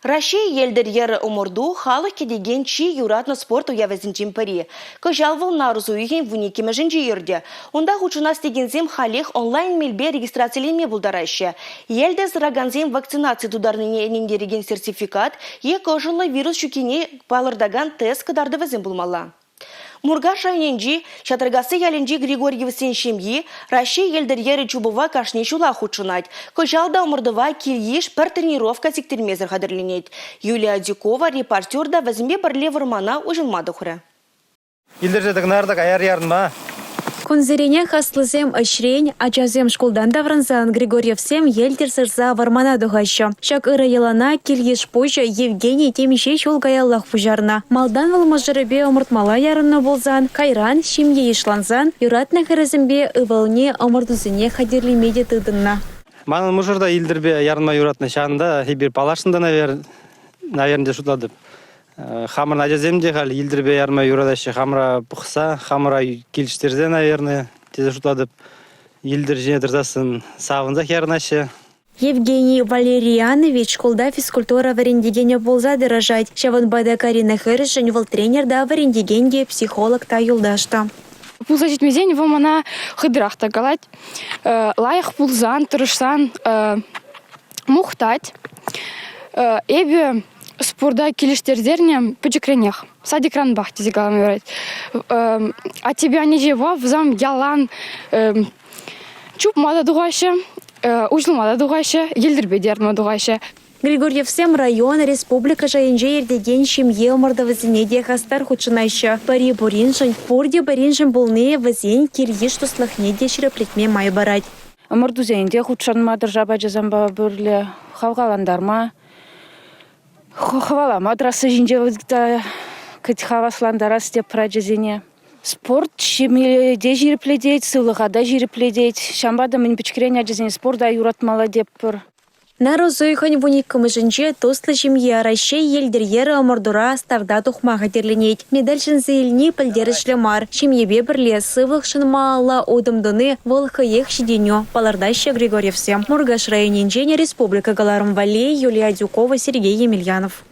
Раҫҫей йӗлтӗр йӗрӗ ӑмӑрту халӑх кӗтекен чи юратнӑ спорт уявӗсенчен пӗри. Кӑҫал вӑл нарӑс уйӑхӗн вуниккӗмӗшӗнче иртӗ. Унта хутшӑнас текенсем халех онлайн мелпе регистрациленме пултараҫҫӗ. Йӗлтӗр сыракансем вакцинаци тутарнине ӗнентерекен сертификат е кӑшӑллӑ вирус ҫуккине палӑртакан тест кӑтартӑвӗсем пулмалла. Муркаш районӗнчи Ҫатракасси ялӗнчи Григорьевсен ҫемйи Раҫҫей йӗлтӗр йӗрӗ чупӑва кашни ҫулах хутшӑнать. Кӑҫал та ӑмӑртӑва кил-йыш пӗр тренировка сиктермесӗр хатӗрленет. Юлия Адюкова репортер та вӗсемпе пӗрле вӑрмана уҫӑлма тухрӗ. Илтерсе тӑкӑнар та каяр ярӑнма. Кунсеренех аслисем ӗҫрен, ачасем шкултан таврӑнсан Григорьевсем йӗлтӗр сырса вӑрмана тухаҫҫӗ. Ҫак ырӑ йӑлана кил-йыш пуҫӗ Евгений темиҫе ҫул каяллах пуҫарнӑ. Малтан вӑл мӑшӑрӗпе ӑмӑртмалла ярӑннӑ пулсан, кайран, ҫемье йышлансан, юратнӑ хӗрӗсемпе ывӑлне ӑмӑртусене хатӗрлеме те тытӑннӑ. Манӑн мӑшӑр та йӗлтӗрпе ярӑнма юратнӑ. Ҫавӑнта эпир паллашнӑ та, наверное, шутлатӑп. Хамӑрӑн ачасем те халь йӗлтӗрпе ярма юратаҫҫӗ. Хамӑра пӑхса, хамӑра килӗштерсе, наверное, тесе шутлатӑп. Йӗлтӗр ҫине тӑрсассӑн савӑнсах ярӑнаҫҫӗ. Евгений Валерианович шкулта физкультура вӗрентекенӗ пулса тӑрӑшать. Ҫавӑнпа та Карина хӗрӗшӗн вӑл тренер та, вӗрентекен те, психолог та, юлташ та. Пулса ҫитмесен вӑл мана хытӑрах та калать. Лайӑх пулсан, тӑрӑшсан мухтать. Эпӗ спорта килӗштертернӗ пӗчӗкренех, садикранпах тесе калама юрать. Аттепе аннече вӑсам ялан чупма та тухаҫҫӗ, уҫӑлма та тухаҫҫӗ, йӗлтӗрпе те ярӑнма тухаҫҫӗ. Григорьевсем район, республика шайӗнче иртекен ҫемье ӑмӑртӑвӗсене те хастар хутшӑнаҫҫӗ. Пӗри пуриншӗн, пурте пӗриншӗн пулни вӗсен кил-йыш туслӑхне те ҫирӗплетме май парать. Ӑмӑртусене те хутшӑнма тӑрӑшап ачасемпе пӗрле, хавхалантарма, хӑвалама трасса ҫинче кӗт хаваслантарас теп ачасене. Спорт ҫемье те ҫирӗплетет, сывлӑха та ҫирӗплетет. Ҫавӑнпа та мӗн пӗчӗкрен ачасене спорта юратмалла тетпӗр. Нарӑс уйӑхӗн вуниккӗмӗшӗнче туслӑ ҫемье Раҫҫей йӗлтӗр йӗрӗ ӑмӑртура старта тухма хатӗрленет. Медаль ҫӗнсе илни пӗлтерӗшлӗ мар. Ҫемьепе пӗрле сывлӑхшӑн малалла утӑм туни вӑл хӑех ҫитӗнӳ, палӑртаҫҫӗ Григорьевсем. Муркаш районӗнчен республика кӑларӑм валли Юлия Адюкова, Сергей Емельянов.